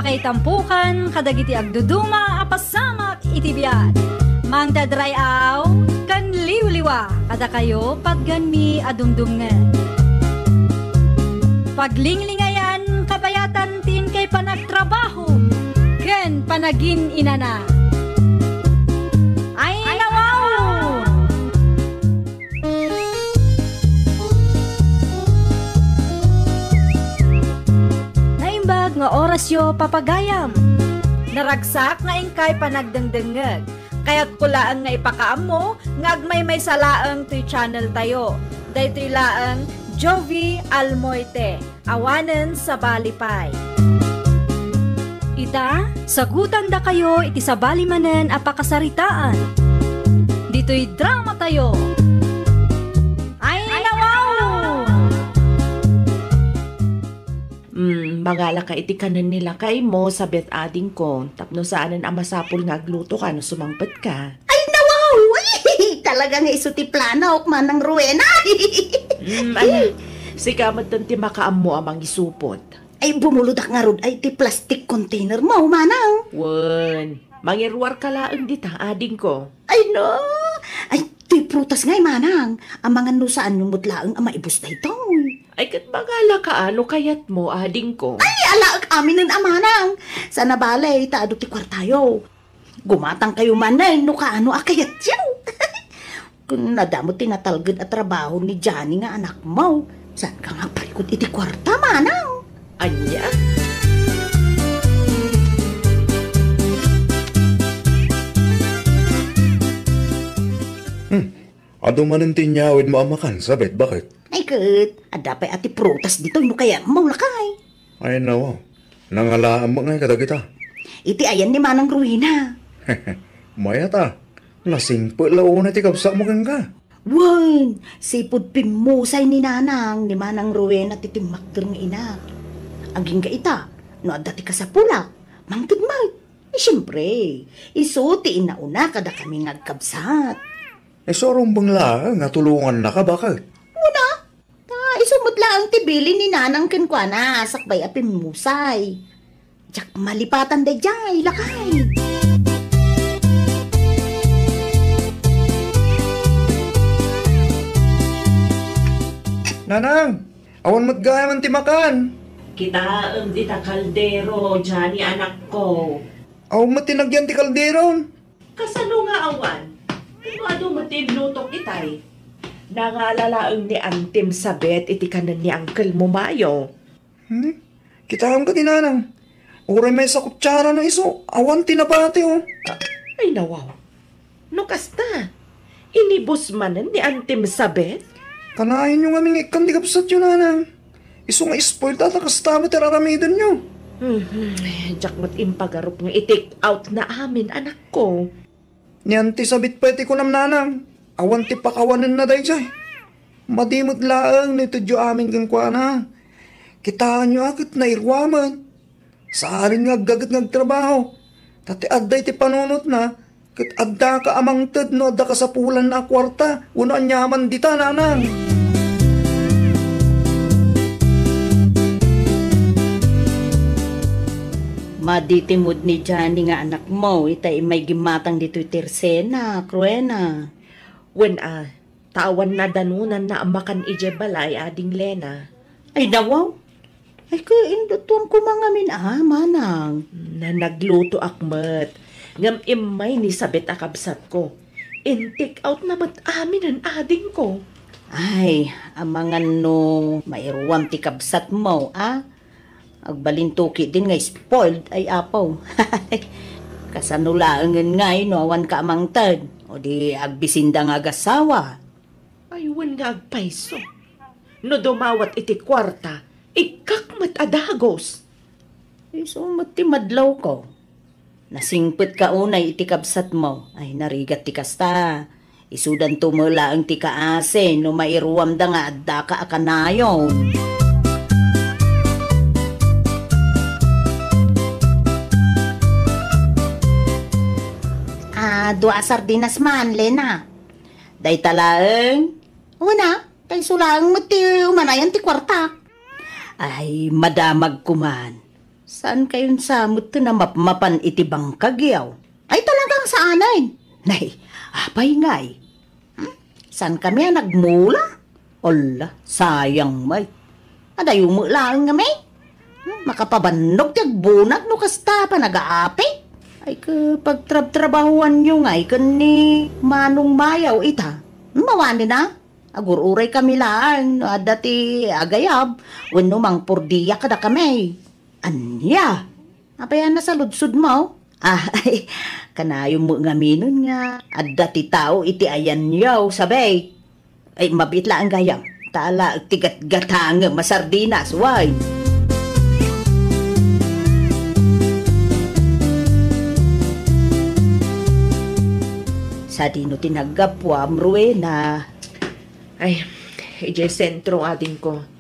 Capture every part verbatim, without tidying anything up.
Kaitampukan kadagiti agduduma a pasamak iti biag. Mangted ray-aw ken liwliwa kadakayo patganmi a dumdumngeg. Paglinglingayan kabayatan ti inkay panagtrabaho ken panagin-inana. Ay, nawaw! Naimbag nga orasyo, papagayam. Naragsak nga inkay panagdengdengngeg. Kayatko laeng nga ipakaammo nga agmaymaysa laeng toy channel tayo. Daytoy laeng Jovi Almoite. Awanen sabali pay. Ita, sagutandakayo iti sabali manen a pakasaritaan. Ditoy drama tayo. Ay, nawaw! Mm, mangalaka iti kanen ni lakaymo, sabet adingko, tapno saanen a masapul nga aglutoka no sumangpetka. Ay, nawaw! Ay, talaga nga isu ti planok, Manang Rowena. Mm, ala, sika metten ti makaammo a mangisupot. Ay, bumuludak ngarud ay ti plastic container mo, Manang. Wen, mangiruarka laeng dita, adingko. Ay, no! Ay, ti prutas ngay, Manang. Amangan no saanyo met laeng a maibus daytoy. Ay, ket mangalaka no kayatmo, adingko. Ay, alaek aminen a, Manang. Saan a bale, ta adu ti kuartayo. Gumatangkayo manen no kaano a kayatyo. Kun nadamo ti natalged a trabaho ni Johnny nga anakmo, saanka nga agparikut iti kuarta, Manang? Ania? Hmm. Adu manen ti inyawidmo a makan, sabet, baket? Ay, ket, adda pay a ti prutas ditoy no kayatmo, lakay. Ay, nawaw. Nangalaam ngay kadagita. Iti ayan ni Manang Rowena. Mayat a. Nasingpet la unay ti kabsatmo kenka. Wen, sipud pimmusay ni Nanang ni Manang Rowena ti timmakder nga ina. Agingga ita, no adda ti kasapulak, mangted met. Eh, siempre, isu ti inauna kadakami nga agkabsat. Isu a rumbeng laeng a tulongannaka, baket? Una, ta isu met laeng ti bilin ni Nanang kenkuana sakbay a pimmusay. Diak malipatan daydiay, lakay. Nanang, awan met gayam ti makan. Kitaem dita kaldero, Johnny, anakko. Awan met ti nagyan ti kaldero. Kasano nga awan? Kano adu met ti inlutok itay? Nangala laeng ni Antim Sabet iti kanen ni Uncle mo Mayo. Hmm? Kitaem kadi, Nanang. Uray maysa kutsara no isu, awan ti nabati, oh. Ay, nawaw. No kasta, inibus manen ni Antim Sabet? Kanayon nga mangikkan ti kabsatyo, Nanang. Isu nga spoiled ta, ta kasta met ti ar-aramidenyo. Mhm. Diak met impagarup nga i-take out na amin, anakko. Ni Anti Sabit pay ti kunam, Nanang. Awan ti pakawanenna daydiay. Madi met laeng no itedyo amin kenkuana. Kitaenyo a ket nairuamen. Saanen nga aggaget nga agtrabaho. Ta ti adda iti panunotna, ket addaka a mangted no adda kasapulanna a kuarta wenno aniaman dita, Nanang. Madi ti mood ni Johnny nga anakmo, ita immay gimmatang ditoy tersenak, Rowena. Wen a, ta awan nadanonanna a makan idiay balay, Ading Lena. Ay, nawaw. Ay, kaindutuan koma ngamin a, Manang. Na, naglutoak met. Ngem immay ni Sabet a kabsatko. In-take out na met aminen, adingko. Ay, amangan no mairuam ti kabsatmo, a? Agbalinto ketdin nga spoiled, ay apo. Kasano laengen ngay no awanka a mangted? O di agbisinda nga agasawa? Ay, wen nga agpayso. No dumawat iti kuarta, ikkak met a dagus. Isu met ti madlawko. Nasingpetka unay iti kabsatmo. Ay, narigat ti kasta. Isudanto met laeng ti kaasi no mairuamda nga addaka a kanayon. Ah, dua a sardinas man, Lena. Dayta laeng? Wen a, ta isu laeng met ti umanayan ti kuarta. Ay, madamagko man. Saan kayon sa met ti namapmapan iti bangkagyaw? Ay, talagang saanen. Nay, apay ngay? Hmm? Saan kami a nagmula? Ala, sayang met. Adayo met laeng ngamin. Hmm, makapabannog ti agbunag no kasta panagaapi. Ay, ke, pagtrabtrabahoanyo ngay ken ni Manong Mayaw ita. Hmm, mawanenna? Agur-uray kami laeng no adda ti agayab wenno mangpurdiya kadakami. Ania? Apay a nasaludsodmo? Ah, ay, kanayon met ngaminen nga adda ti tao iti ayanyo, sabi. Ay, mabiit laeng gayam. Ta alaek ti gatgatangem a sardinas, wen. Sadino ti naggapuam, Rowena? Ay, idiay sentro, adingko.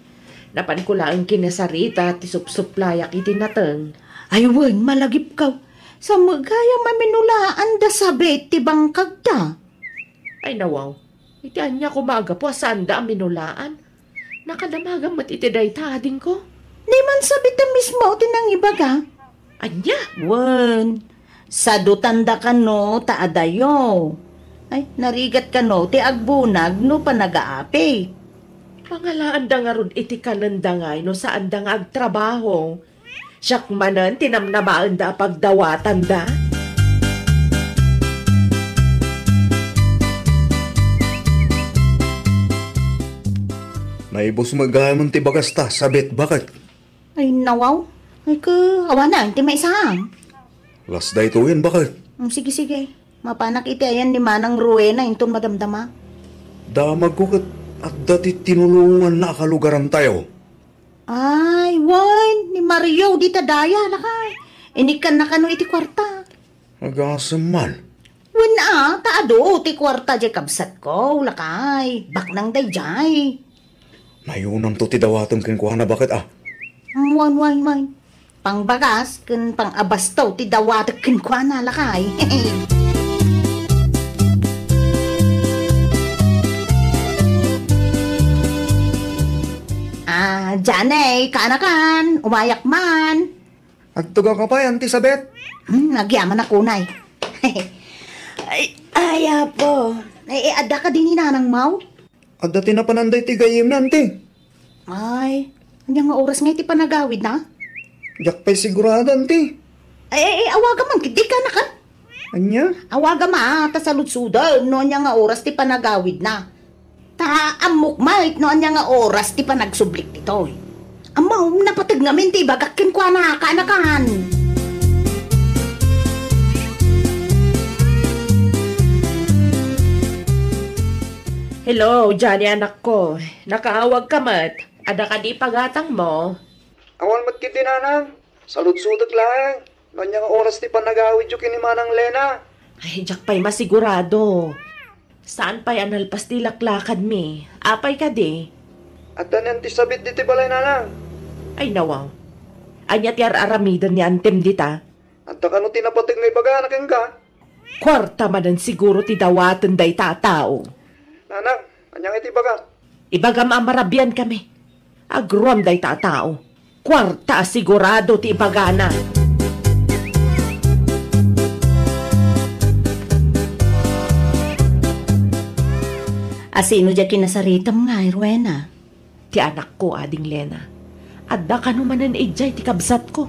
Napanko laeng kinasarita ti supsuplayak iti nateng. Ay wen, malagipkaw. Sa met gayam a minulaan da sabit ti bangkagda. Ay nawaw, iti ania koma a gapu a saanda a minulaan? Nakadamagan met iti dayta, adingko. Di man sabit a mismo ti nangibaga. Ania? Wen, sadutanda kano ta adayo. Ay, narigat kano ti agbunag no panagaapi. Pangalaanda ngarud iti kanenda ngay no saanda nga agtrabaho. Siak manen ti namnamaenda a pagdawatanda. Naibus met gayam ti bagasta, sabit, baket. Ay, nawaw. Ay, ke, awanen ti maisang. Las daytoyen, baket. Mm, sige, sige. Mapanak iti ayan ni Manang Rowena inton madamdama. Damagko ket adda ti tinulonganna a kalugarantayo. Ay, wen, ni Mario dita daya, lakay. Inikkanna kano iti kuarta. Agasem man. Wen a, ta adu ti kuarta diay kabsatko, lakay. Baknang daydiay. Nayunamto ti dawatem kenkuana, baket a. Wen, wen, wen. Pangbagas ken pangabasto ti dawatek kenkuana, lakay. Ah, Janey, kaanakan, umayak man. Agtugawka pay, Auntie Sabet? Hmm, agyaman a kunay. Ay, ay, apo. Ay, eh, adda kadi ni Nanang Mau? Adda ti napanan daytoy gayyemna, Auntie. Ay, ania nga oras nga iti panagawidna? Diak pay sigurado, Auntie. Ay, ay, ay, awagam man, ket di kaanakan. Ania? Awagam, ah, ta saludsodem no ania nga oras ti panagawidna. Ta ammok met no ania nga oras ti panagsublik ditoy. Ammom, napateg ngamin ti ibagak kenkuana, kaanakan. Hello, Johnny, anakko. Nakaawagka met. Adda kadi ipagatangmo? Awan met ketdi, Nanang. Saludsodek laeng no ania nga oras ti panagawidyo ken ni Manang Lena. Ay, diak pay masigurado. Saan pay a nalpas ti laklakadmi? Apay kadi? Adda ni Auntie Sabet ditoy balay, Nanang. Ay, nawaw. Ania ti ar-aramiden ni Auntiem dita? Adda kano ti napateg nga ibagana kenka? Kuarta manen siguro ti dawaten dayta a tao. Nanang, ania nga iti ibagam? Ibagam a marabian kami. Agruam dayta a tao. Kuarta a sigurado ti ibagana. Asino diay kinasaritam ngay, Rowena? Ti anakko, Ading Lena. Adda kano manen idiay ti kabsatko.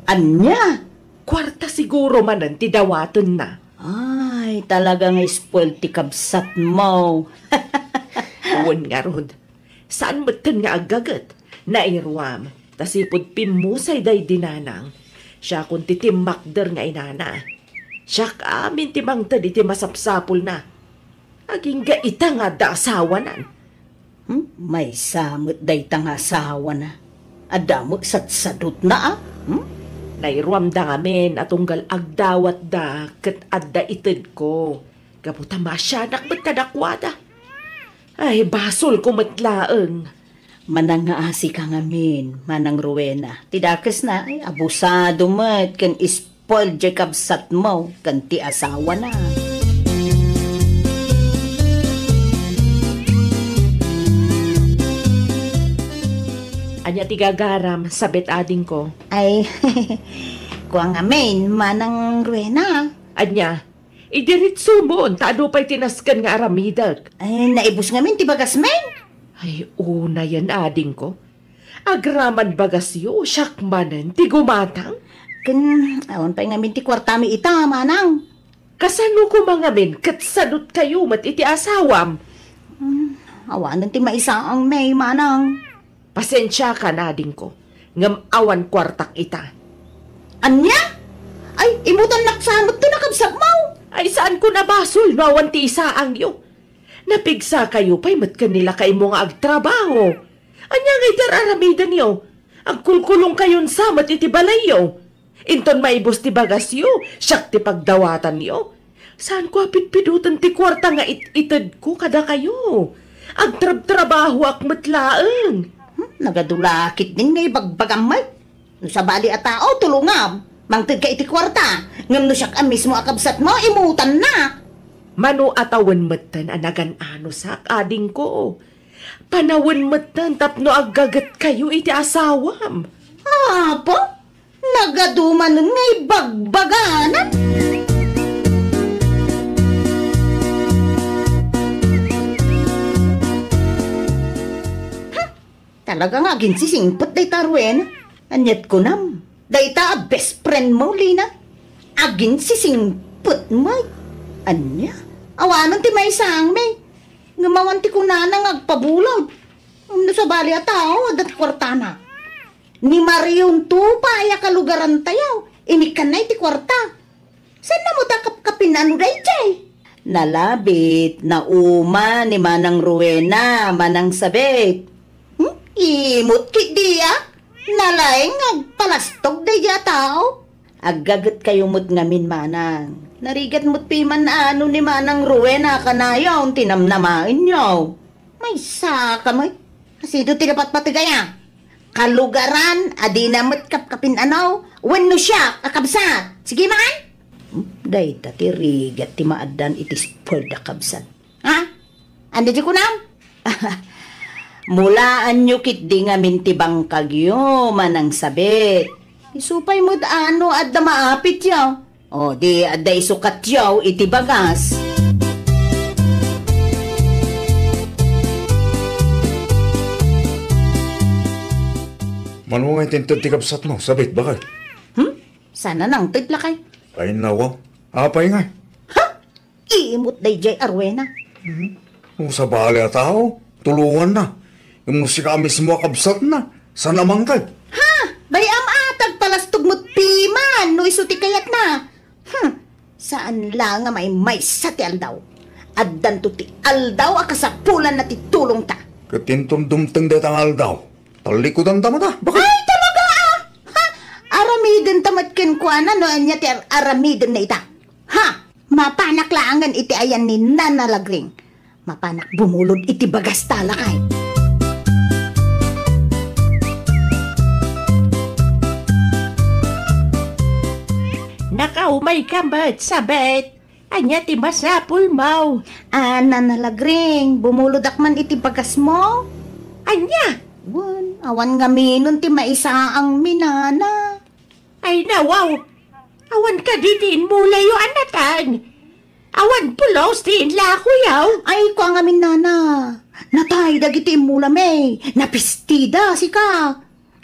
Ania? Kuarta siguro manen ti dawatenna. Ay, talaga nga spoil ti kabsatmo. Wen ngarud, saan metten nga aggaget. Nairuam, ta sipud pimmusay daydi Nanang. Siakon ti timmakder nga inana. Siak amin ti mangted iti masapsapulna. Agingga ita nga adda asawanan. Hmm? Maysa met dayta nga asawana. Adda met sadsadutna, a? Hmm? Nairuamda ngamin a tunggal agdawatda ket adda itedko. Gapu ta masianak met kadakuada. Ay, basolko met laeng. Manangngaasika ngamin, Manang Rowena. Ti dakesna, ay, abusado met ken spoil diay kabsatmo ken ti asawana. Ania ti gagaram, sabet adingko? Ay, kua ngamin, Manang Rowena. Ania, idiretsomon, ta adu pay ti nasken nga aramidek. Ay, naibus ngamin ti bagasmin. Ay, unayen adingko. Agraman bagasyo, siak manen ti gumatang. Ken, awan pay ngamin ti kuartami ita, Manang. Kasano koma ngamin ket sadutkayo met iti asawam? Hmm, awanen ti maisaang, May, Manang. Pasiensiakan, adingko, ngem awan kuartak ita. Ania? Ay, imutannak sa met ti nakabsatmo. Ay, saanko a basol no awan ti isaangyo. Napigsakayo pay met ken ni lakaymo nga agtrabaho. Ania ngay ti ar-aramidenyo? Agkulkulongkayon sa met iti balayyo. Inton maibus ti bagasyo, siak ti pagdawatanyo. Saanko a pitpidoten ti kuarta nga it-itedko kadakayo. Agtrabtrabahoak met laeng. Hmm, nagadu la ketdin nga ibagbagam met. No sabali a tao, tulongam. Mangtedka iti kuarta. Ngem no siak a mismo a kabsatmo, imutannak. Mano a tawen metten a nagan-anosak, adingko. Panawen metten tapno aggagetkayo iti asawam. Apo, nagadu manen nga ibagbaganak. Hmm, talaga nga aginsisingpet dayta a Rowena. Aniat kunam? Dayta a best friend mo, Lina. Aginsisingpet met. Ania? Awanen ti maisaang, May. Ngem awan ti kunana nga agpabulag. Ngem no sabali a tao, adda ti kuartana. Ni Marion to pay a kalugarantayo, inikkanna iti kuarta. Saanna met a kapkapin-ano daydiay? Nalabit, nauma ni Manang Rowena, Manang Sabet. Hmm? Imot ketdi a? Nalaing nga agpalastog daydiay a tao. Aggagetkayo met ngamin, Manang. Narigat met piman a ano ni Manang Rowena kanayon ti namnamaenyo. Maysaka met. Kasino ti napatpategay a? Kalugaran a dina met kapkapin-ano? Wenno siak a kabsat? Sige man! Hmm, dayta ti rigat ti maaddan iti spoiled a kabsat. Ha? Ania ti kunam? Mulaanyo ketdi ngamin ti bangkagyo, Manang Sabet. Isu pay met a no adda maapityo. O, di adda isukatyo iti bagas. Mano nga inted ti kabsatmo, Sabet, bakay? Hmm? Saan a nangted, lakay? Ay, nawa. Apay ngay? Ha? Imot daydiay a Rowena. Hmm? No sabali a tao, tulonganna. Ngem no sika a mismo a kabsatna, saan a mangted? Ha? Bay-am a, ta agpalastog met piman no isu ti kayatna. Hmm, saan la nga maymaysa ti aldaw. Addanto ti aldaw a kasapulanna ti tulongta. Ket inton dumteng dayta nga aldaw, tallikudanta met a. Bakit? Ay, talaga a! Ha? Aramidenta met kenkuana no ania ti ar-, aramidenna ita. Ha? Mapanak laengen iti ayan ni Nana Lagring. Mapanak bumulod iti bagasta, lakay. Nakaumayka met, Sabet. Ania ti masapulmo? A, Nana Lagring, bumulodak man iti bagasmo. Ania? Wen, awan ngaminen ti maisaangmi, Nana. Ay, nawaw! Awan kadi ti immulayo a natay? Awan pulos ti inlakoyo? Ay, kua ngamin, Nana. Natay dagiti immulami. Napistida, sika.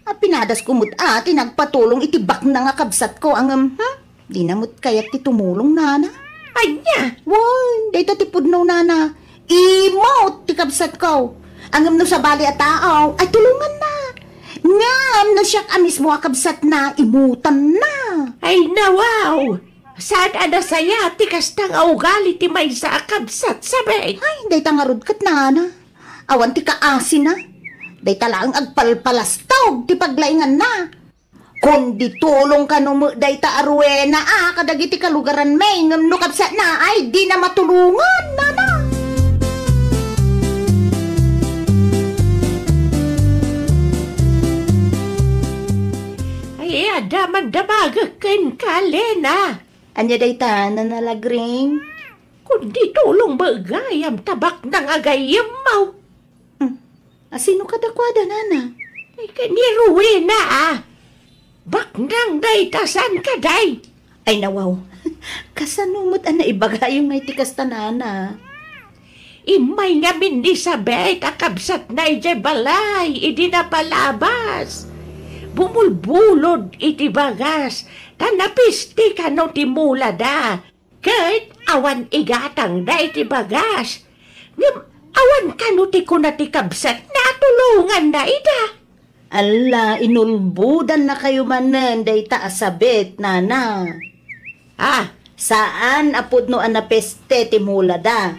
A, pinadasko met a ti nagpatulong iti baknang a kabsatko, ngem, hmm? Dina met kayat ti tumulong, Nana. Ania? Wen, dayta ti pudno, Nana. Imot ti kabsatko. Ngem no sabali a tao, ay tulonganna. Ngem no siak a mismo a kabsatna, imutanna. Ay, nawaw! Saan a nasayaat ti kasta nga ugali ti maysa a kabsat, Sabet? Ay, dayta ngarud ket, Nana. Awan ti kaasina. Dayta laeng agpalpalastog ti paglainganna. Kundi tulong kano met dayta a Rowena a kadagiti kalugaranmi, ngem no kabsatna, ay, dina matulongan, Nana. Ay, adda man damagek kenka, Lena. Ania dayta, Nana Lagring? Kundi tulong met gayam ta baknang a gayyemmo. Hmm. A, sino kadakuada, Nana? Ay, ken ni Rowena, a. Baknang dayta, saan ka, day? Ay, nawaw. Kasano met a naibagayo nga iti kasta, nana? Immay ngamin ni Sabet a kabsatna idiay balay idi napalabas. Bumulbulod iti bagas, ta napiste kano ti mulada. Ket awan igatangda iti bagas. Ngem awan kano ti kuna ti kabsatna a tulonganna ida. Alla, inulbodannakayo manen dayta a Sabet, nana. Ah, saan a pudno a napeste ti mulada.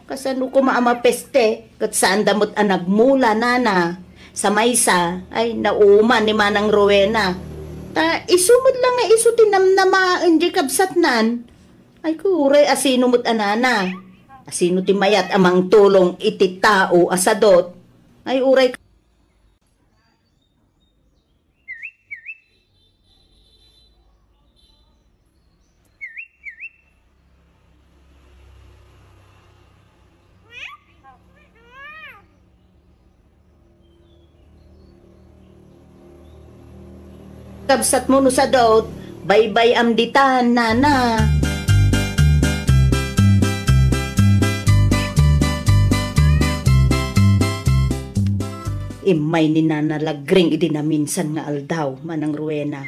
Kasano koma a mapeste, ket saanda met a nagmula, nana. Sa maysa, ay, nauman ni Manang Rowena. Ta isu met la nga isu ti namnamaen diay kabsatnan. Ay, uray asino met a nana. Asino ti mayat a mangtulong iti tao a sadot? Ay, uray kabsatmo no sadot, baybay-am ditan, nana. Immay ni Nana Lagring idi naminsan nga aldaw, Manang Rowena.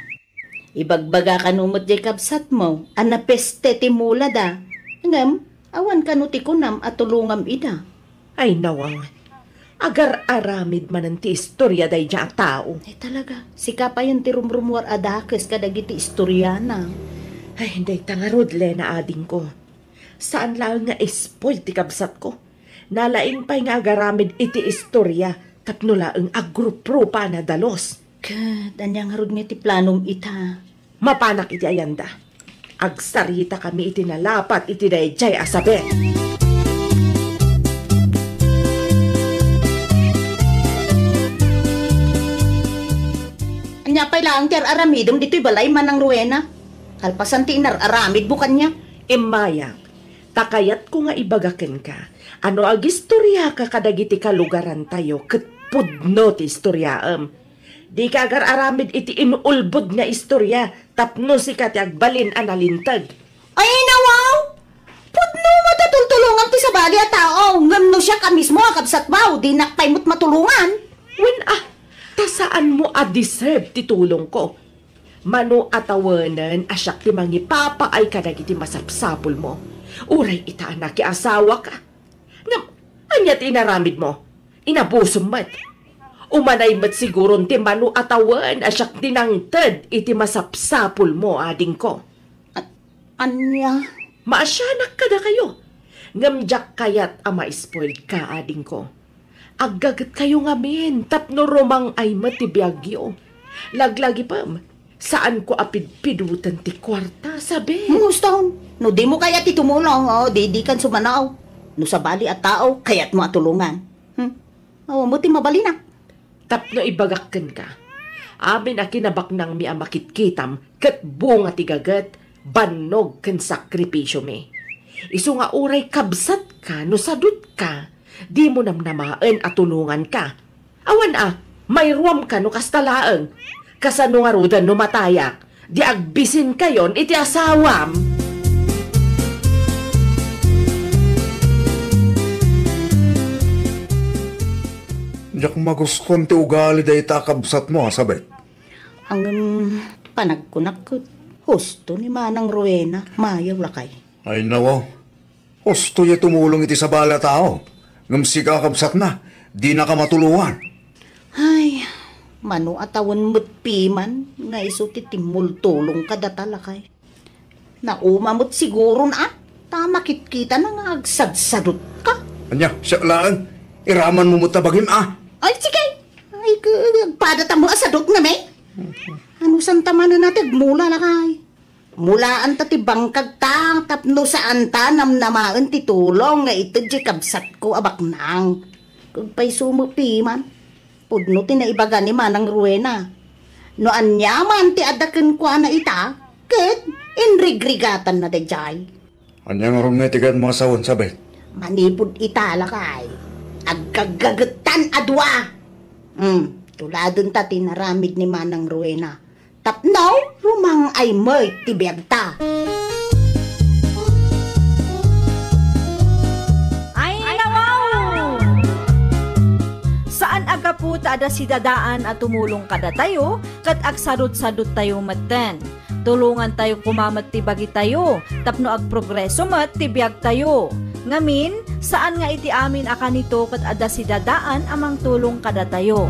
Ibagbaga kano met diay kabsatmo a napeste ti mulada, ngem awan kano ti kunam a tulongam ida. Ay, nawang. Agar-aramid manen ti istoria daydiay a tao. Ay, talaga. Sika payen ti rumrumuar a dakes kadagiti istoriana. Ay, dayta ngarud, Lena, adingko. Saan laeng nga spoil ti kabsatko. Nalaing pay nga agaramid iti istoria tapno laeng agruprupa a nadalus. Ket ania ngarud nga ti planom ita? Mapanak iti ayanda. Agsaritakami iti nalapat iti daydiay a Sabet. Ania pay laeng ti ar-aramidem ditoy balay, Manang Rowena? Kalpasan ti inar-aramidmo kaniak. Immayak, ta kayatko nga ibaga kenka a no agistoriaka kadagiti kalugarantayo ket pudno ti istoriaem. Dika agar-aramid iti inulbod nga istoria tapno sika ti agbalin a nalinteg. Ay, nawaw! Pudno met a tultulongam ti sabali a tao, ngem no siak a mismo a kabsatmo, dinak pay met matulongan. Wen a, ta saanmo a deserve ti tulongko. Mano a tawenen a siak ti mangipapaay kadagiti masapsapulmo. Uray ita a nakiasawaka. Ngem, ania ti inaramidmo? Inabusom met. Umanay met siguron ti mano a tawen a siak ti nangted iti masapsapulmo, adingko. A-, ania? Maasianak kadakayo. Ngem diak kayat a ma-spoiled ka, adingko. Aggagetkayo ngamin tapno rumang-ay met ti biagyo. Laglagipem, saanko a pidpidoten ti kuarta, sabi. Muston, no dimo kayat ti tumulong, o, di, dikan sumanaw. No sabali a tao, kayatmo a tulongan. Hmm? Awan met ti mabalinak. Tapno ibagak kenka, amin a kinabaknangmi a makitkitam ket bunga ti gaget, bannog ken sakripisiomi. Isu nga uray kabsatka no sadutka, dimo namnamaen a tulonganka. Awan a, mairuamka no kasta laeng. Kasano ngaruden no matayak, di agbisinkayon iti asawam? Diak magustuan ti ugali dayta a kabsatmo, a Sabet. Ngem, panagkunak ket, husto ni Manang Rowena, mayaw lakay. Ay, nawaw. Husto ya tumulong iti sabali a tao. Ngem sika a kabsatna, dinaka matulongan. Ay, mano a tawen met piman nga isu ti timmultulong kadata, lakay. Nauma met siguron a, ta makitkitana nga agsadsadutka. Ania, siak laeng, iramanmo met ta bagim a. Ay, sige. Ay, k-, padata mo a sadutnam, e. Ano santa manen a ti agmula, lakay? Mulaanta ti bangkagta tapno saanta namnamaen ti tulong nga ited ti kabsatko a baknang. Ket pay sumo piman, pudno ti naibaga ni Manang Rowena. No aniaman ti adda kenkuana ita, ket inrigrigatanna daydiay. Ania ngarud nga iti kayatmo a sawen, Sabet? Manipud ita, lakay, aggaggagetan a dua. Hmm. Tuladenta ti inaramid ni Manang Rowena. Tapno rumang-ay met ti biagta. Ay, nawaw! Saan a gapu ta adda sidadaan a tumulong kadatayo ket agsadutsaduttayo metten. Tulongantayo koma met ti bagitayo tapno agprogreso met ti biagtayo. Ngamin, saan nga iti amin a kanito ket adda sidadaan a mangtulong kadatayo.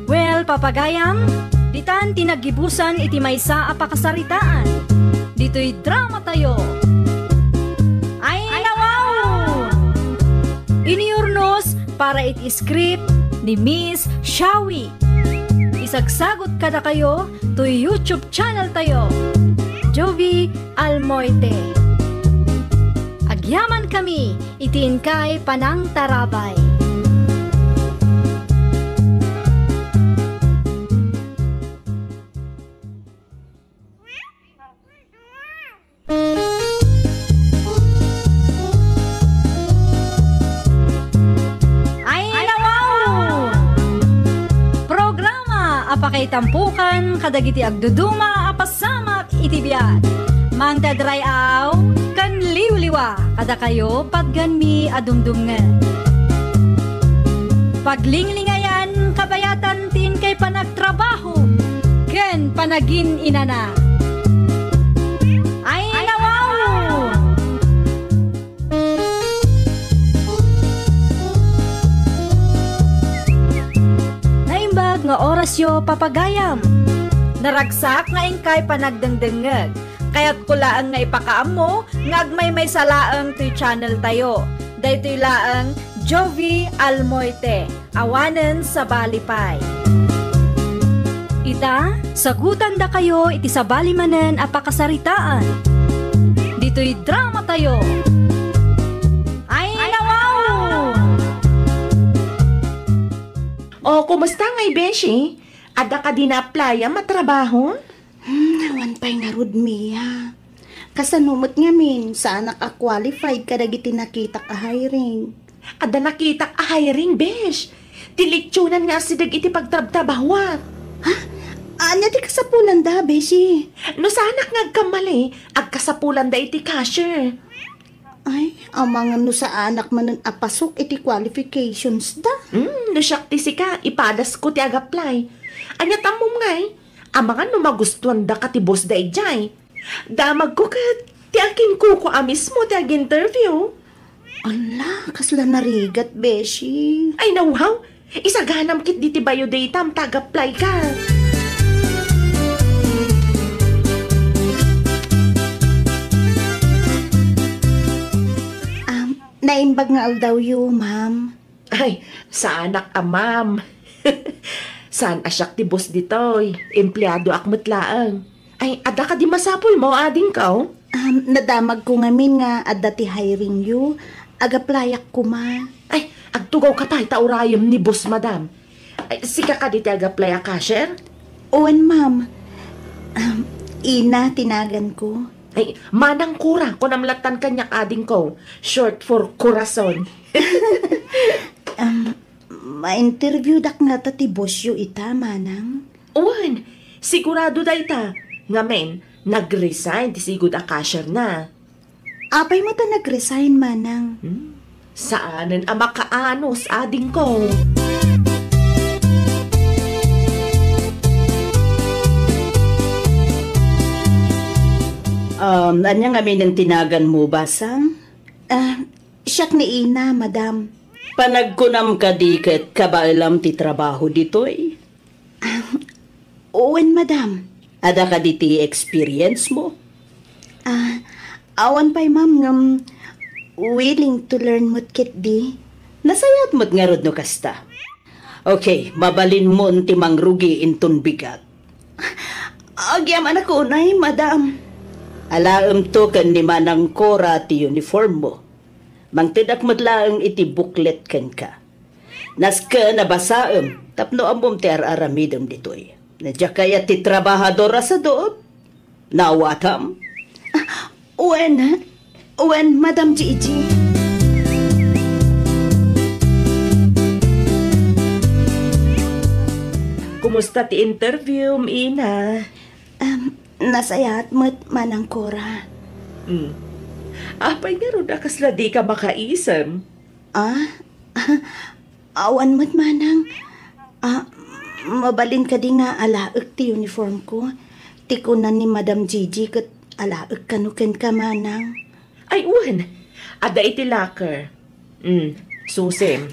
Well, papagayam, ditan ti naggibusan iti maysa a pakasaritaan. Ditoy dramatayo. Ay, nawaw! Inurnos para iti script ni Miss Shawi. Isagsagut kadakayo toy YouTube channel tayo, Jovi Almoite. Agyamankami iti inkay panangtarabay. Ay, nawaw! Programa a pakaitampukan kadagiti agduduma a pasamak iti biag. Mangted ray-aw ken liwliwa kadakayo patgenmi a dumdumngeg. Paglinglingayan kabayatan ti inkay panagtrabaho ken panagin-inana. Ay, nawaw! Naimbag nga orasyo, papagayam. Naragsak nga inkay panagdengdengngeg. Kayatko laeng nga ipakaammo nga agmaymaysa laeng toy channel tayo. Daytoy laeng Jovi Almoite. Awanen sabali pay. Ita, sagutandakayo iti sabali manen a pakasaritaan. Ditoy dramatayo. Ay, nawaw! O, kumusta ngay, beshi? Adda kadi na-apply-am a trabaho? Hmm, awan pay ngarud, Mia. Kasano met ngamin, saanak a qualified kadagiti nakitak a hiring? Adda nakitak a hiring, besh. Ti leksionan nga asideg iti pagtrabtrabahuak. Ha? Ania ti kasapulanda, beshi? No saanak nga agkammali, agkasapulanda iti cashier. Ay, amangan no saanak manen a pasok iti qualifications da. Hmm, no siak ti sika, ipadasko ti ag-apply. Ania ti ammom ngay? Amangan no magustuandaka ti boss da idiay. Damagko ket ti akinkuko a mismo ti ag-interview. Ala, kasla narigat, beshi. Ay, nawaw! Isaganam ketdi ti biodatam ta ag-apply ka. Um, naimbag nga aldawyo, ma'am. Ay, saanak a ma'am. Saan a siak ti boss ditoy. Empleadoak met laeng. Ay, adda kadi masapulmo, adingko? Um, nadamagko ngamin nga adda ti hiring yo. Ag-applyak koma. Ay, agtugawka pay ta urayem ni boss, madam. Ay, sika kadi ti ag-apply a cashier? Wen, ma'am. Um, Ina ti naganko. Ay, Manang Kura, kunam lattan kaniak, adingko. Short for corazon. Um, ma-interviewdak ngata ti boss yo ita, manang? Wen, sigurado dayta. Ngamin, nag-resign ti sigud a cashier na. Apay met a nag-resign, manang? Hmm? Saanen a makaanus, adingko. Um, ania ngamin ti naganmo, basang? Ah, siak ni Ina, madam. Panagkunam kadi ket kabaelam ti trabaho ditoy? Ah, wen, madam. Adda kadi ti experience mo? Ah, awan pay, ma'am, ngem willing to learn met ketdi. Nasayaat met ngarud no kasta. Okay, mabalinmon ti mangrugi inton bigat. Agyamanak unay, madam. Alaemto ken ni Manang Cora ti uniform mo. Mangtedak met laeng iti booklet kenka. Nasken a basaem tapno ammom ti ar-aramidem ditoy. No diak kayat ti trabahador a sadut, naawatam. Ah, wen, wen, Madam Gigi. Kumusta ti interview, Ina? Um, nasayaat met, Manang Cora. Hmm. Apay ngarud a kasla dika makaisem? Ah? Awan met, Manang. Ah, mabalin kadi nga alaek ti uniform ko? Ti kunan ni Madam Gigi ket alaek kano kenka, Manang. Ay, wen. Adda iti locker. Mm, susim.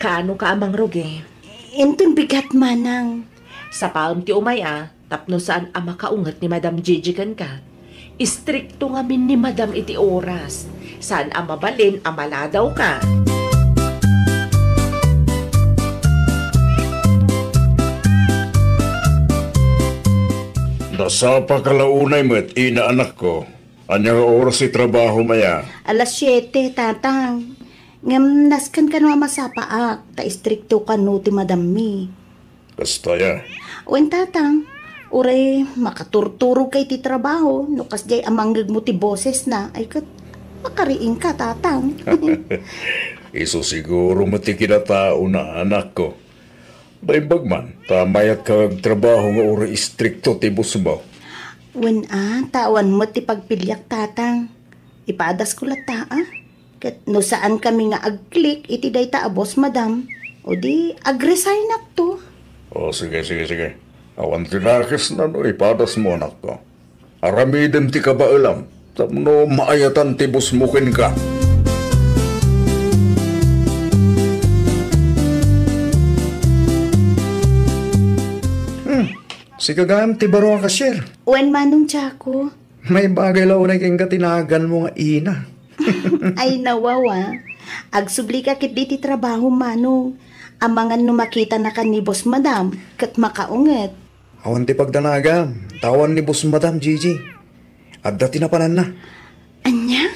Kaano ka a mangrugi? Inton bigat, Manang. Sapaem ti umay a, tapno saan a makaunget ni Madam Gigi kenka. Istrikto ngamin ni Madam iti oras. Saan a mabalin a maladaw ka. Nasapa ka la unay met, ina, anakko. Ania nga oras ti trabahom aya? Alas siete, Tatang. Ngem nasken kano a masapaak, ta istrikto kano ti madammi. Kasta aya? Wen, Tatang. Uray makaturturogka iti trabaho, no kasdiay a mangngegmo ti bosesna, ay ket makariingka, Tatang. Isu siguro met ti kinataona, anakko. Naimbag man, ta mayatka nga agtrabaho nga uray istrikto ti bossmo. Wen a, ta awan met ti pagpiliak, Tatang. Ipadasko latta, a? Ket no saankami nga agklik iti dayta a boss, Madam, o di agresignak to. O, sige, sige, sige. Awan ti nakesna no ipadasmo, anakko. Aramidem ti kabaelam tapno maayatan ti bossmo kenka. Hmm, sika gayam ti baro a cashier. Wen, Manong Jaco. Maibagay la unay kenka ti naganmo nga ina. Ay, nawawa. Agsublika ketdi ti trabaho, Manong. Amangan no makitanaka ni Boss Madam, ket makaunget. Awan ti pagdanagam, ta awan ni Boss Madam, Gigi. Adda ti napananna. Ania?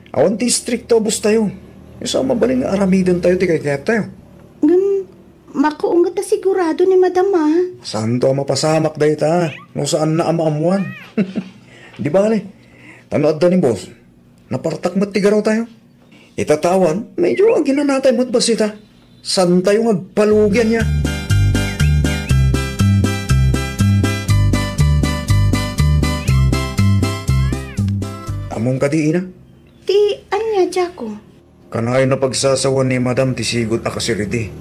Awan ti istrikto a bosstayo. Isu a mabalin nga aramidentayo ti kaykayattayo. Ngem, makaunget a sigurado ni Madam, a. Saanto a mapasamak dayta, no saanna a maammoan. Di bale, ta no adda ni Boss, napartak met ti garawtayo. Ita ta awan, medyo aginanatay met bassit, a. Saantayo nga agpalugi ania. Ammom kadi, ina? Ti ania, Jaco? Kanayon a pagsasawen ni Madam ti sigud a kasiridi.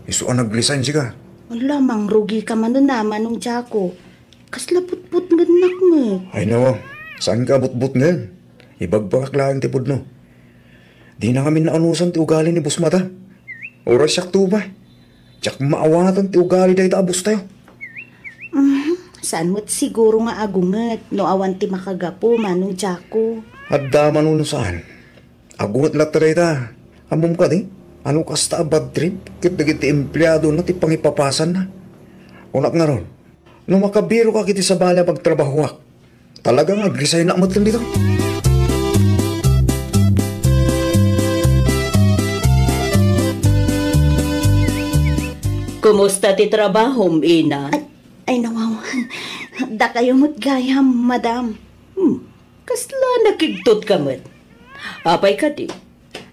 Isu a nag-resign sika. Ala, mangrugika manen a, Manong Jaco. Kasla butbutngennak met. Ay, nawa, saanka a butbutngen. Ibagbagak laeng ti pudno. Dina ngamin naanusan ti ugali ni Boss Madam. Uray siak to pay. Diak maawatan ti ugali dayta a bosstayo. Mhm. Saan met siguro nga agunget no awan ti makagapu, Manong Jaco. Adda man wenno saan. Agunget latta dayta. Ammom kadi, a no kasta a bad trip ket dagiti empleadona ti pangipapasanna. Kunak ngarud, no makabiroka iti sabali a pagtrabahoak, talaga nga agresignak metten dita. Kumusta ti trabahom, ina? Ay, ay, nawaw. Dakayo met gayam, madam. Hmm, kasla nakigtot ka met. Apay kadi?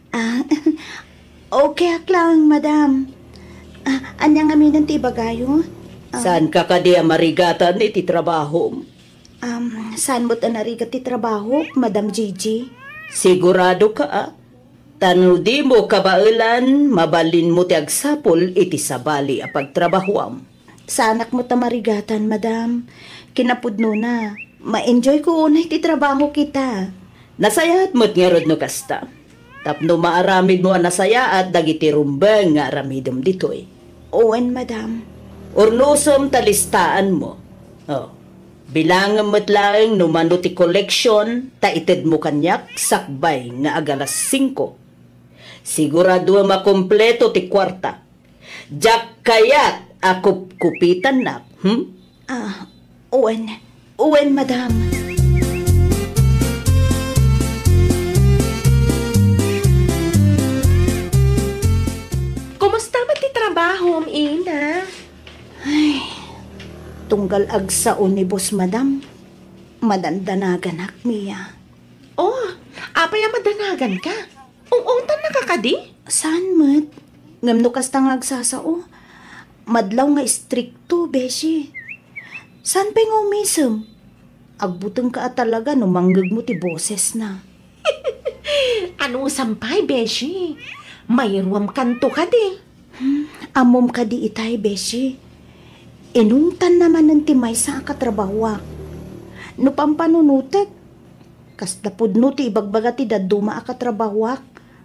Ah, okay ak lang, madam. Ah, ania ngamin ti ibagayo? Ah, saan ka kadi a marigatan iti trabahom? Um, saan met a narigat ti trabaho, Madam Gigi? Sigurado ka, a? Ta no dimo kabaelan, mabalinmo ti agsapul iti sabali a pagtrabahoam. Saanak met a marigatan, madam. Kinapudnona, ma-enjoy ko unay ti trabaho kita. Nasayaat met ngarud no kasta. Tapno maaramidmo a nasayaat dagiti rumbeng nga aramidem ditoy. Wen, madam. Urnosem ta listaanmo. Oh. Bilangem met laeng no mano ti koleksion ta itedmo kaniak sakbay nga agalas singko. Siguradoem a kompleto ti kuarta. Diak kayat a kupkupitannak, hmm? Ah, wen. Wen, madam. Kumusta met ti trabahom, ina? Ay, tunggal agsao ni boss, madam, madandanagannak, Mia. Oh, apay a madanaganka? Ung-ungtannaka kadi? Saan met? Ngem no kasta nga agsasao, Madlaw nga istrikto, beshi. Saan pay nga umisem? Agbutengka a talaga no mangngegmo ti bosesna. Anusam pay, beshi? Mairuamkanto kadi? Hmm, ammom kadi itay, beshi. Inungtanna manen ti maysa a katrabahoak. No pampanunotek, kasla pudno ti ibagbaga ti dadduma a katrabahoak,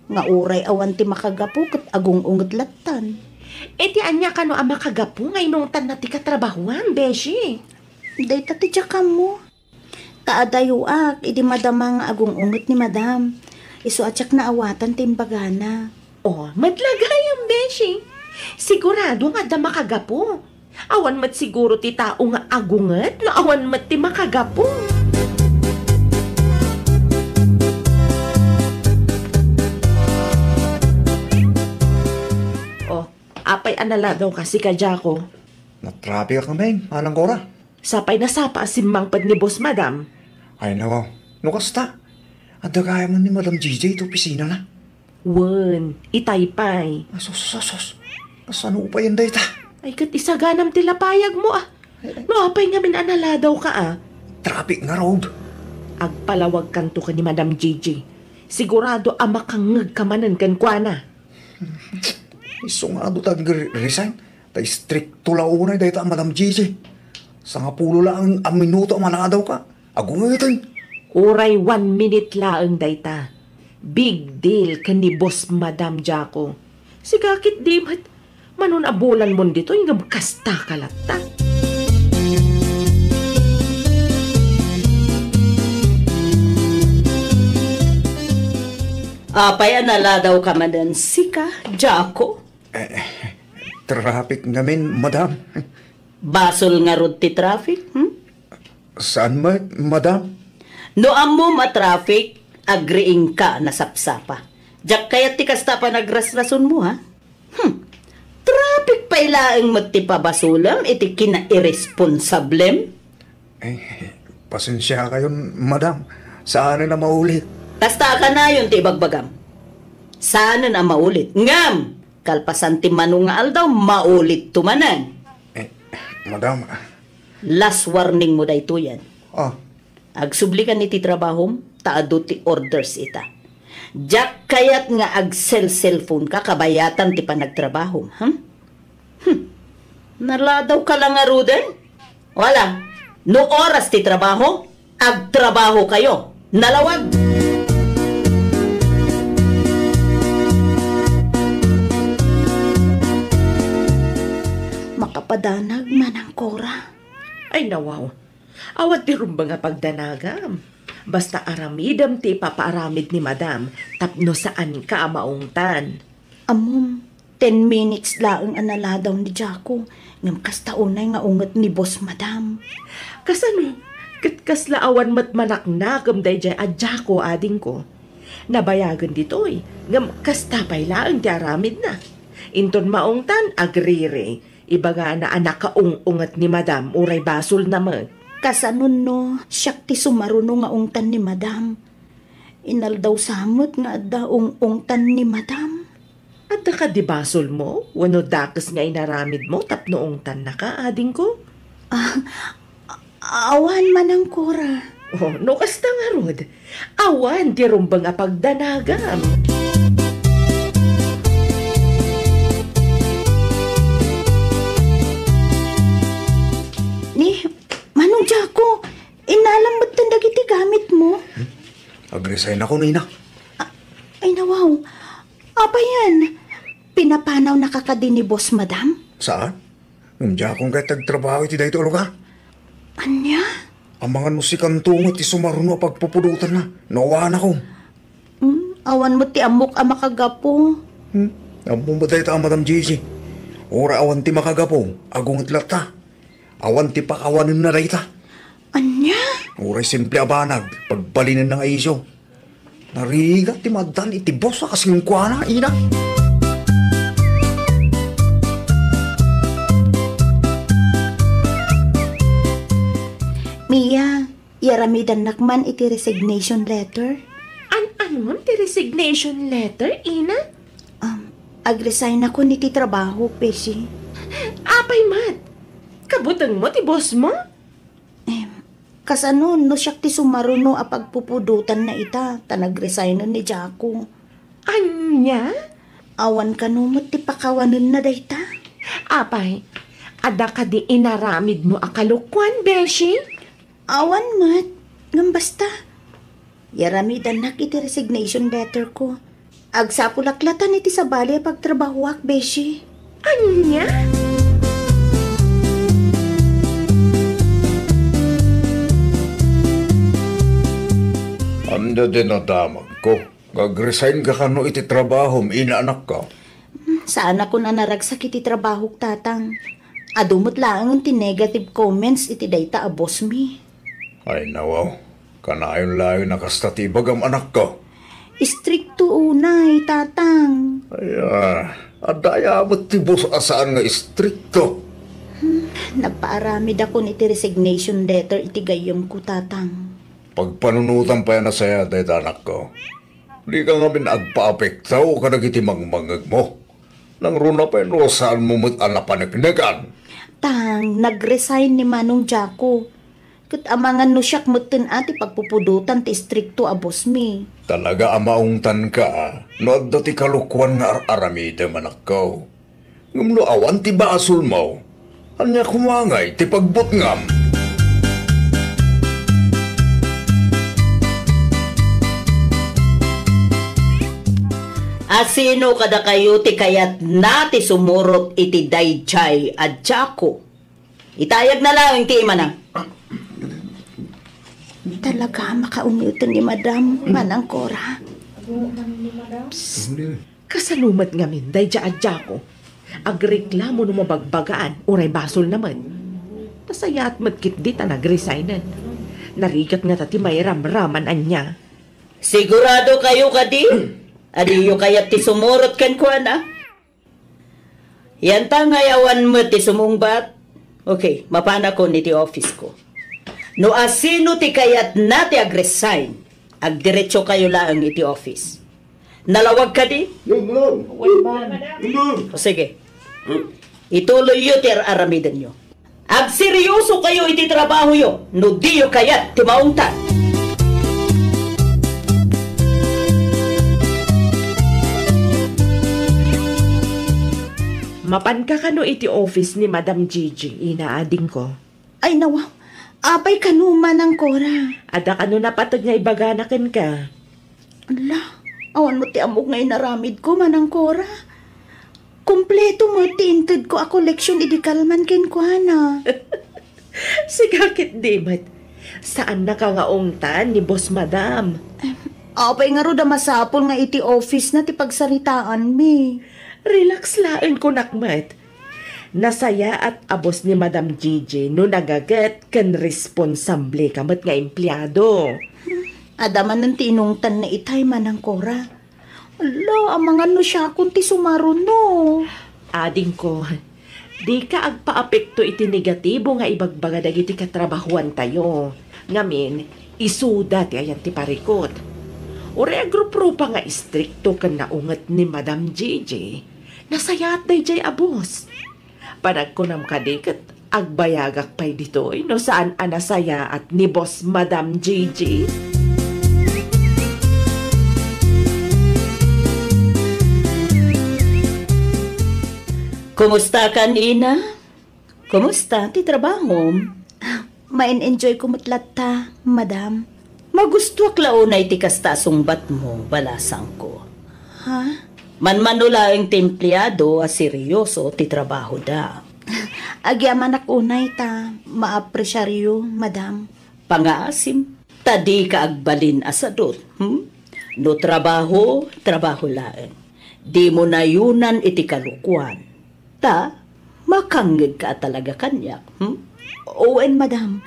nga uray awan ti makagapu ket agung-unget lattan. Iti ania kano a makagapu nga inungtanna ti katrabahoam, beshi? Dayta ti diak ammo. Ta adayoak idi madama nga agung-unget ni madam. Isu a diak naawatan ti imbagana. Oh, met la gayam, beshi. Sigurado nga adda makagapu. Awan met siguro ti tao nga agunget no awan met ti makagapu. Oh, apay a naladawka, sika, Jaco? Natrapikak ngamin, Manang Cora. Sapay nasapa a simmangpet ni Boss Madam. Ay, nako. No kasta, adda gayam ni Madam J J iti opisinana. Wen, itay pay. Ah, sus, sus, sus. Kasano pay dayta? Ay, ket isaganam ti lapayagmo, ah. Ay, ay. No apay ngamin a naladawka, ah. Traffic ngarud. Agpalawagkanto ken ni Madam J J. Sigurado a makangngegka manen kenkuana. Isu nga adu ta agre-, resign. Ta istrikto la unay dayta a Madam J J. Sangapulo laeng a minuto a maladawka. Agungeten. Uray one minute laeng dayta. Big deal ken ni Boss Madam Jaco. Sika ket di met. Mano a bulanmon ditoy ngem kasta ka latta. Apay a naladawka manen, sika, Jaco? Eh, traffic ngamin, madam. Basol ngarud ti traffic, hmm? Saan met, madam? No ammom a traffic, agriingka a nasapsapa. Diak kayat ti kasta a panagrasrasonmo, ha? Hmm. Traffic pay laeng met ti pabasolem iti kinairesponsablem. Eh, pasensiakayon, madam. Saanen a maulit. Kasta a kanayon ti ibagbagam. Saanen a maulit. Ngem, kalpasan ti mano nga aldaw, maulitto manen. Eh, madam. Last warningmo daytoyen. Ah. Agsublikan iti trabahom, ta adu ti orders ita. Diak kayat nga agselselfonka kabayatan ti panagtrabahom, hmm? Hmm. Naladawka la ngaruden? Wala. No oras ti trabaho, agtrabahokayo. Nalawag! Makapadanag, Manang Cora. Ay, nawaw. Awan ti rumbeng a pagdanagam. Basta aramidem ti ipapaaramid ni Madam tapno saanka a maungtan. Ammom, ten minutes laeng a naladaw ni Jaco, ngem kasta unay nga unget ni Boss Madam. Kasano? Ket kasla awan met manaknakem daydiay a Jaco, adingko. Nabayagen ditoy, ngem kasta pay laeng ti aramidna. Inton maungtan, agriri. Ibagana a nakaung-unget ni Madam, uray basolna met. Kasano no, siak ti sumaruno nga ungtan ni Madam? Inaldaw sa met nga adda ung-ungtan ni Madam. Adda kadi basolmo, wenno dakes nga inaramidmo tapno ungtannaka, adingko? Ah, Awan, Manang Cora. Oh, no kasta ngarud, awan ti rumbeng a pagdanagam. Ni, Manong Jaco, innalam metten dagiti gamitmo? Hmm? Agresign ako, Nina. Ah, ay, nawaw. Apayen, pinapanawnaka kadi ni Boss Madam? Saan? Ngem diakon kayat ti agtrabaho iti daytoy a lugar. Ania? Amangan no sikanto met ti sumaruno a pagpupudotenna, no awanakon. Hmm, awan met ti ammok a makagapu. Hmm? Ammom met dayta a Madam Gigi. Uray awan ti makagapu, agunget latta. Awan ti pakawanenna dayta. Ania? Uray simple a banag, pagbalinenna nga isyu. Narigat ti maaddan iti boss a kas kenkuana, Ina. Mia, iaramidannak man iti resignation letter. An-, anian ti resignation letter, Ina? Um, agresign ako iti trabaho, Pesi. Pay met, kabutengmo ti boss mo? Em, kasano no siak ti sumaruno a pagpupudotanna ita, ta nagresignen ni Jaco? Ania? Awan kano met ti pakawanenna dayta? Apay, adda kadi inaramidmo a kalokuan, beshi? Awan met, ngem basta. Yaramidannak iti resignation letter ko. Agsapulak latta iti sabali a pagtrabahoak, beshi. Ania? Ania ti nadamagko? Nga agresign ka kano iti trabahom, ina anakko? Hmm, saanakon a naragsak iti trabahok, Tatang. Adu met laengen ti negative comments iti dayta a boss mi. Ay, nawaw. Kanayon laeng a kasta ti ibagam, anakko. Istrikto unay, Tatang. Ay, ah, adda aya met ti boss a saan nga istrikto? Hmm, nagpaaramidakon iti resignation letter iti gayyemko, Tatang. Pagpanunotam pay a nasayaat dayta, anakko. Dika ngamin agpaapekto kadagiti mangmangngegmo. Nangruna pay no saanmo met a napaneknekan. Tang, nagresign ni Manong Jaco. Ket amangan no siak metten a ti pagpupudotan ti istrikto a boss mi. Talaga a maungtanka no adda ti kalokuan nga ar-aramidem, anakko. Ngem no awan ti basolmo, ania koma ngay ti pagbutngam? A sino kadakayo ti kayatna ti sumurot iti daydiay a Jaco? Itayagna laeng ti imana. Talaga a makauneten ni Madam, Manang Cora. Psst. Kasano met ngamin daydiay a Jaco? Agreklamo no mabagbagaan, uray basolna met. Nasayaat met ketdi ta nagresignen. Narigat ngata ti mairamraman ania. Sigurado kayo kadi? Adiyo kayat ti sumurot kenkuana? Yantangay awan met ti sumungbat. Okay, mapanakon iti office ko. No asino ti kayatna ti agresign, agdiretso kayo laeng iti office. Nalawag kadi? Yes, madam. Yes, madam. O sige. Ituloyyo ti ar-aramidenyo. Agseryoso kayo iti trabahoyo no diyo kayat ti maungtan. Mapanka kano iti office ni Madam Gigi, ina adingko? Ay, nawaw. Apay kano, Manang Cora? Adda kano napateg nga ibagana kenka? Ala, awan met ti ammok nga inaramidko, Manang Cora. Kompleto met ti intedko a koleksyon idi kalman kenkuana. Sika ketdi met. Saannaka nga ungtan ni Boss Madam. Em, apay ngarud a masapul nga iti office-na ti pagsaritaanmi? Relax laeng kunak met. Nasayaat a boss ni Madam Gigi no nagaget ken responsable ka met nga empleado. Adda manen ti inungtanna itay, Manang Cora. Ala, amangan no siakon ti sumaruno. Adingko, dika agpaapekto iti negatibo nga ibagbaga dagiti katrabahoantayo. Ngamin, isuda ti ayan ti parikut. Uray agruprupa nga istrikto ken naunget ni Madam Gigi, nasayaat daydiay a boss. Panagkunam kadi ket agbayagak pay ditoy no saan a nasayaat ni Boss Madam Gigi. Kumusta kan, ina? Kumusta ti trabahom? Main-enjoy ko met latta, madam. Magustuak la unay ti kasta a sungbatmo, balasangko. Ha? Manmano laeng ti empleado a seryoso ti trabahoda. Agyamanak unay ta maapresiaryo, madam. Pangaasim, ta dika agbalin a sadut, hmm? No trabaho, trabaho laeng. Dimo nayonan iti kalokuan. Ta, makangngegka a talaga kaniak, hmm? Wen, madam.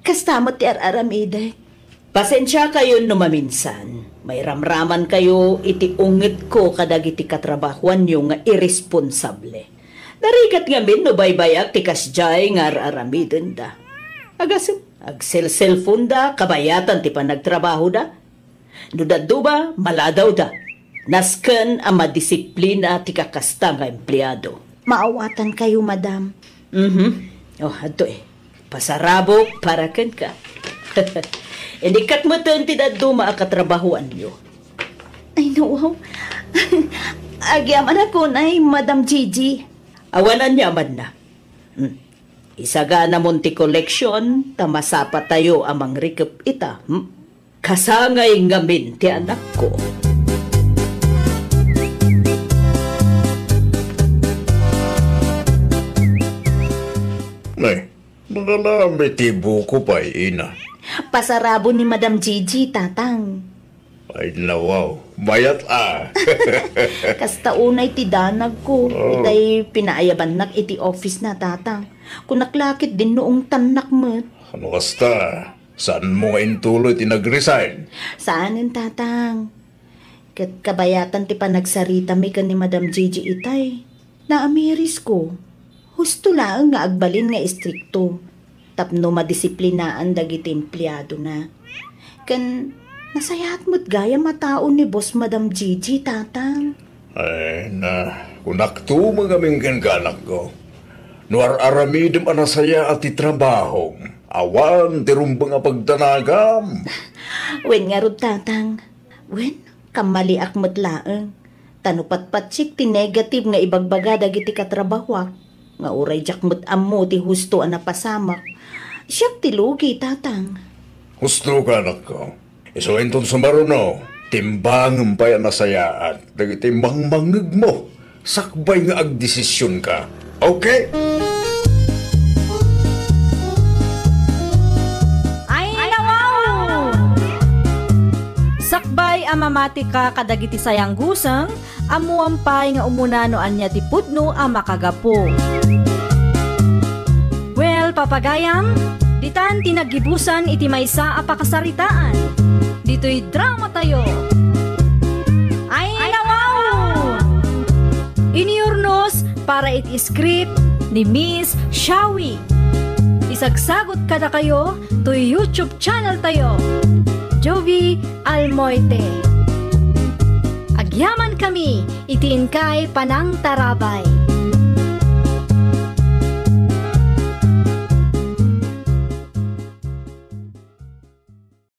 Kasta met ti ar-aramidek. Pasensiakayon no maminsan, mairamramankayo iti ungetko kadagiti katrabahoanyo nga irresponsable. Narigat ngamin no baybay-ak ti kasdiay nga ar-aramidenda. Agasem, agselselfonda, kabayatan ti panagtrabahoda. No dadduma, maladawda. Nasken a madisiplina ti kakasta nga empleado. Maawatankayo, madam. Mhm. Oh, adtoy. Pasarabok para kenka. Inikkat metten ti dadduma a katrabahoanyo. Ay, no, wow. Agyamanak unay, Madam Gigi. Awan aniamanna. Hmm. Isaganamon ti koleksion, ta masapatayo a mangrikep ita. Hmm? Kasangay ngamin ti anakko. Nay, mangalami ti buko pay, ina. Pasarabo ni Madam Gigi, Tatang. Ay, nawaw. Mayat a. Kasta unay ti danagko. Oh. Itay pinaayabannak iti office na, Tatang. Kunak la ket dinno ungtannak met. Ano kasta? Saanmo nga intuloy ti nag-resign? Saanen, Tatang. Ket kabayatan ti panagsaritami ken ni Madam Gigi itay, naamirisko. Husto laeng nga agbalin nga istrikto tapno madisiplinaan dagiti empleadona. Ken nasayaat met gayam a tao ni Boss Madam Gigi, Tatang. Ay, na, kunakto ngamin kenka, anakko. No ar-aramidem a nasayaat ti trabahom, awan ti rumbeng a pagdanagam. Wen ngarud, Tatang. Wen, kammaliak met laeng. Ta no patpatsik ti negative nga ibagbaga dagiti katrabahoak, nga uray diak met ammo ti husto a napasamak, siak ti lugi, Tatang. Hustoka, anakko. Isu inton sumaruno, timbangem pay a nasayaat dagiti mangmangngegmo sakbay nga agdesisionka. Okay? Ay, nawaw! Sakbay a mamatika kadagiti sayangguseng, ammuam pay nga umuna no ania ti pudno a makagapu. Well, papagayam, ditan ti naggibusan iti maysa a pakasaritaan. Ditoy dramatayo. Ay, nawaw! Iniurnos para iti script ni Miss Shawi. Isagsagot kadakayo toy YouTube channel tayo, Jovi Almoite. Agyaman kami iti inkay panangtarabay.